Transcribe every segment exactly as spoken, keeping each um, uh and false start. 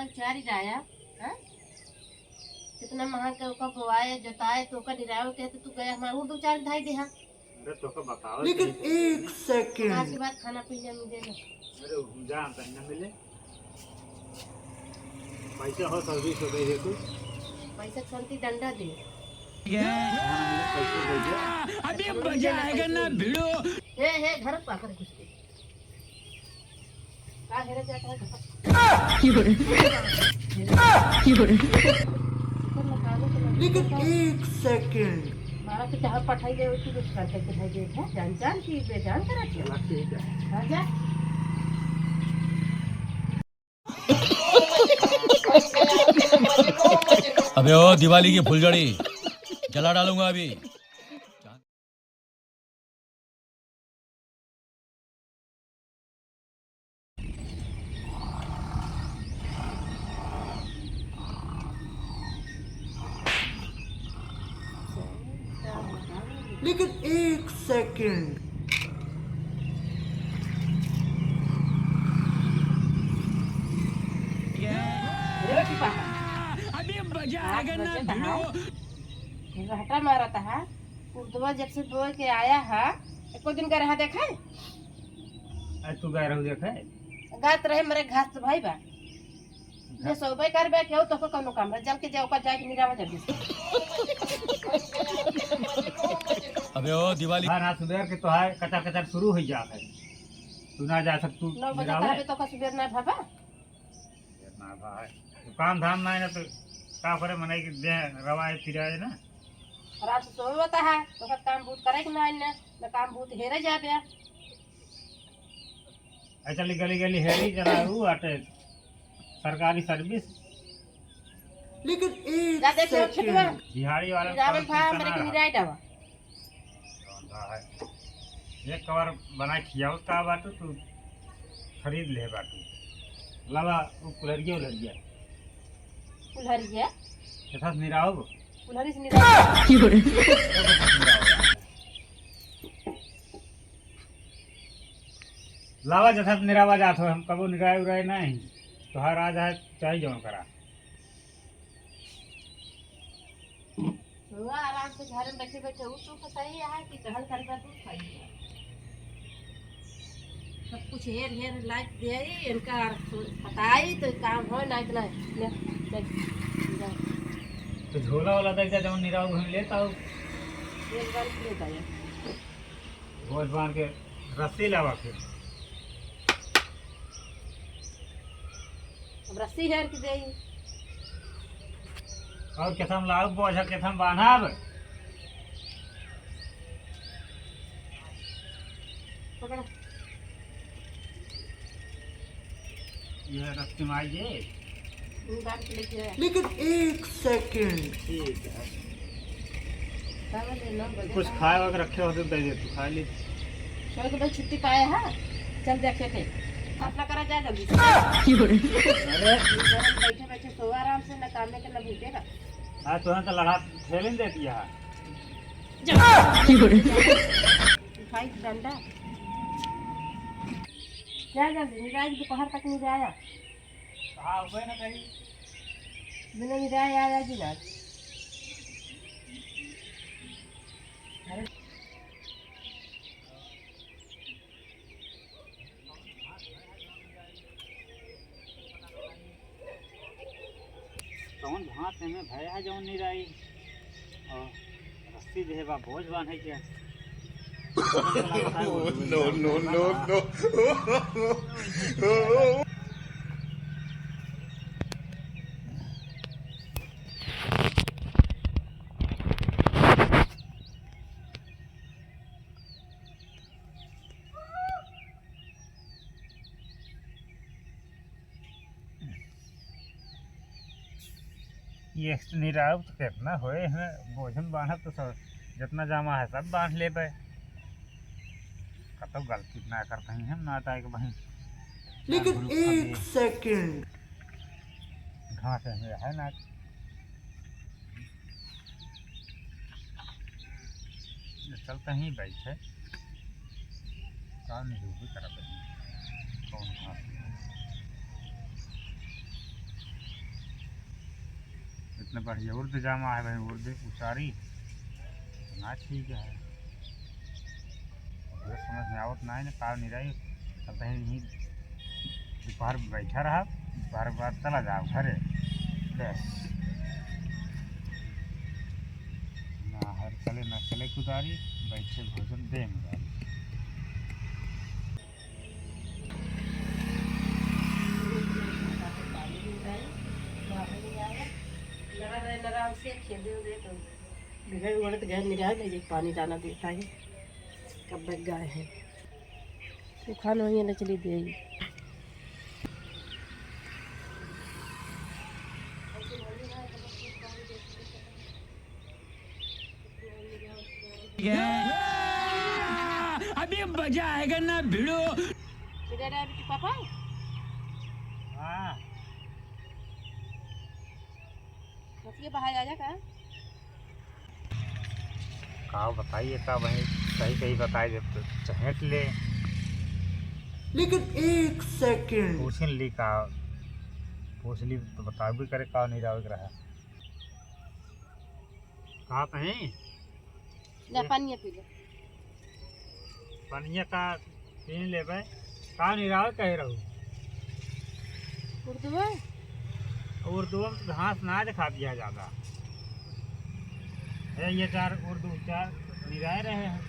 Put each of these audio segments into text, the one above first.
चार ही डाया, हाँ? कितना महंगा के ओका बोआए, जोताए, तो ओका निरावे के, तो तू गया हमार उर्दू चार धाई देहा। अरे, तोका बताओ लेकिन तो। एक सेकंड। आज के बाद खाना पीना मिले ना। अरे, हम जा, पहले मिले। पैसा हो, सर्विस हो गई है कुछ। पैसा छोड़ती डंडा दे। हाँ, पैसा दे दे। अभी मजा आएगा ना भिड़ो। हे, हे, घर पाकर कुछ दे। का हेरे जाता है? लेकिन एक सेकंड। मारा तो चाहे पठाई दे, उसकी कुछ करके दिखाई दे, हैं? जान जान की बेजान करा के। हाँ, जा। अबे ओ दिवाली की फुलझड़ी, जला डालूंगा अभी। लेकिन एक सेकंड। अभी मजा आएगा ना भिड़ो। रहटा मारत है। उर्दवा जब से बोए के आया है, एको दिन का रहा देखा है? आज तू गा रहू देखा है? गात रहे मरे घास तो भाई बा। जे सोबे करबे केहू तो कौनो काम रह, जल के जाओ का जाए के निरावा जल्दी से। अबे ओ दिवाली। हाँ, ना सुबह के तो है, कचर कचर शुरू हो जात है। तू ना जा सक, तू नौ बजे निरावे। कहबे तो का सुबह ना भाबा? ना भाई, तो काम धाम ना है ना तो का करे, मनाई के दे रवाए फिराए ना। रात से सोवे होता है, तो का काम बूत करे के ना है ना, ना काम बूत हेरे जाबे। अच्छा, ले गली गली हेरी जरा ऊ आटे सरकारी सर्विस। लेकिन एक जा देख ले सेकंड। खेतवा। दिहाड़ी वाला निरावन काम था, करना मेरे के रहा। निराई डावा। कौन सा है? एक कवर बनाए खियावत का बाटू, तू खरीद ले बाटू। लावा, वो कुल्हरिया उल्हरिया। कुल्हरिया? के साथ निराव। कुल्हरी से निराव। लावा, जथा निरावा जात हो, हम कबो निराय उराय नहीं। तोहार आज है, चाहे जौन करा। हुआ आराम से घर में बैठे बैठे ऊ सुख सही है कि कहल करबा तू सही है। सब कुछ हेर हेर लाइक दे, इनका बताई तो काम हो, नहीं तो नहीं। ले, ले, ले। तो झोला वाला देख जा, जौन निराव घूम लेता हो। एक बार ले जाए। बोझ बांध के रस्सी लावा फिर। अब रस्सी हेर के देई। और केथम लाऊ बोझ, केथम बांधब। पकड़। ये रस्सी मार ये। लेकिन एक सेकंड। ठीक है। कुछ खाए वाए के रखे होते तो दे दे, तू खा ले। सौ के बजे छुट्टी पाए है, चल जा खेते। अपना करा जा जल्दी से। अरे। बैठे बैठे सो आराम से, ना काम में के ना भूखे का। आज तो ना तो लड़ा ठेले देती है। जा। उठाई डंडा। जा जल्दी, निराई दोपहर तक नहीं आया। हाँ, हुए ना कहीं। बिना निराई आया जी ना। अरे। कौन घास में भया है जौन निराई? और रस्सी देहे बा बोझ बांधे के। No, no, no, no। ये निराव तो कितना होए हैं, बोझन बांधब तो सब, जितना जमा है सब बांध लेबे। कतौ गलती ना करते हैं हम, ना ताए के बहिन। लेकिन एक सेकंड। घास में है ना। चलते ही बैठे, काम नहीं भी करब है। कौन घास? न बढ़िया उर्द जामा है भाई, उर्द उचारी ना ठीक है। ये समझ में आवत ना है ना, का निराई। अब कहीं यहीं दोपहर बैठा रहा, दोपहर बाद चला जाओ घरे। बस, ना हर चले ना चले कुदारी, बैठे भोजन दे मुरारी। घर उगड़त घर निगाह ले जे पानी दाना देता है। कब तक गाय है? तू खान वहीं ले चली दे। अभी मजा आएगा ना भिड़ो। इधर आ बेटी पापा। हाँ। बस ये बाहर आ जा का? का बताइए, का वही सही सही बताए दे तो चहेट ले। लेकिन एक सेकंड। पूछन ली का, पूछ ली तो बताबे करे का निरावे के रहा। का कहें? ले, पानी पी ले। पनिया का पी लेबे। का निरावे कहे रहू? उर्दुआ? उर्दुआ में तो घास ना दिखा दिया ज्यादा। है ये चार उर्दू चार निराए रहे हैं।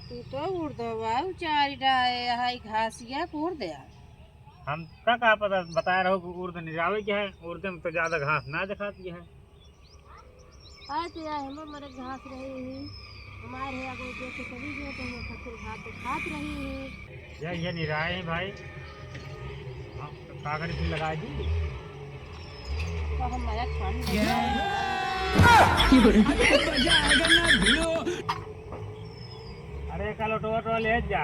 तू तो उर्दुआ उचारी डाए, हाई घासिया कोर दे। हम का, का पता बताए रहो कि उर्द निरावे क्या है, उर्द में तो ज्यादा घास ना दिखाती है। आय तो यार, हमर मरे घास रही ही, हमारे है, अगर जो तो सही जो तो हम ससुर घास तो खात रही ही। ये, ये निराए हैं भाई, हम कागज भी लगा दी। तो हम मजा खान अरे, कल ऑटो, ऑटो ले जा।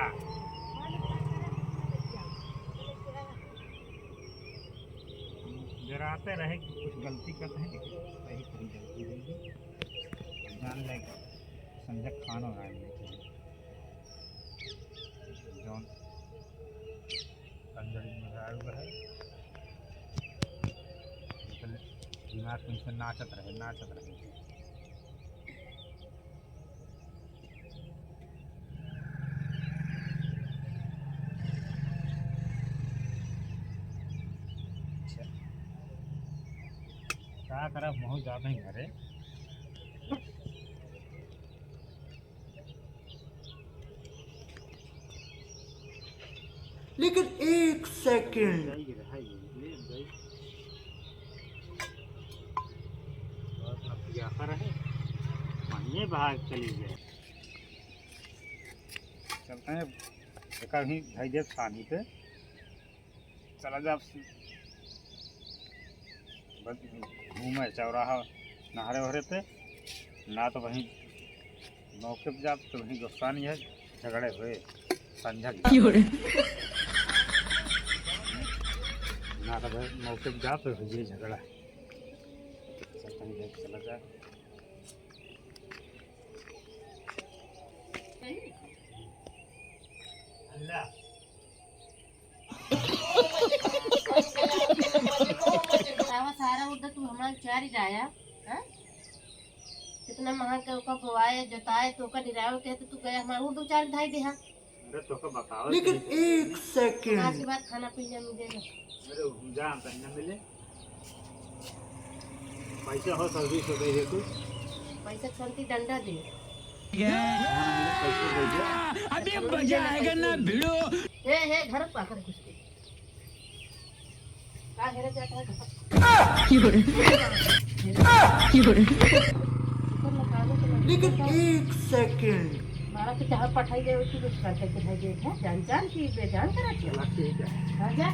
डराते रहे कि कुछ गलती करते हैं, लेकिन सही सही गलती होगी। जान ले, संजय खान और आए हैं। जौन संजय में आया हुआ है, मतलब दिमाग में से नाचत रहे, नाचत रहे। अच्छा। का करब, महू जाबे घरे। लेकिन एक सेकंड। पानी बहा के चली गए। चलते हैं, एका ही धई देब पानी पे। चला जा बस घूमे चौराहा नहरे ओहरे पे, ना तो वहीं मौके पे जाब तो वहीं गुस्सा नहीं है, झगड़े हुए संझा की। क्यों रे? ना तो भाई मौके पे जाब तो हुई झगड़ा। चल कहीं देख चला जा। अल्लाह। सारा उर्द तू हमार चारी डाया, हाँ? कितना महंग के ओका बोआए, जोताए, तो ओका निरावे के, तो तू गया हमार उर्द चारी धाई देहा। अरे, तो का बताओ लेकिन तो। एक सेकंड। आज के बाद खाना पीना मिलेगा। अरे, हम जान कहीं ना मिले। पैसा हो, सर्विस हो, दे दे तू। पैसा चलती डंडा दे। हाँ, पैसा दे दे। अभी मजा आएगा ना भिड़ो। हे, हे, घर पाकर कुछ दे। का हेरे जाता है घर? लेकिन एक सेकंड। मारा तो चाहे पठाई दे, उसकी कुछ करके दिखाई दे, है? जान, जान की बेजान करा के। चला, ठीक है। हाँ, जा।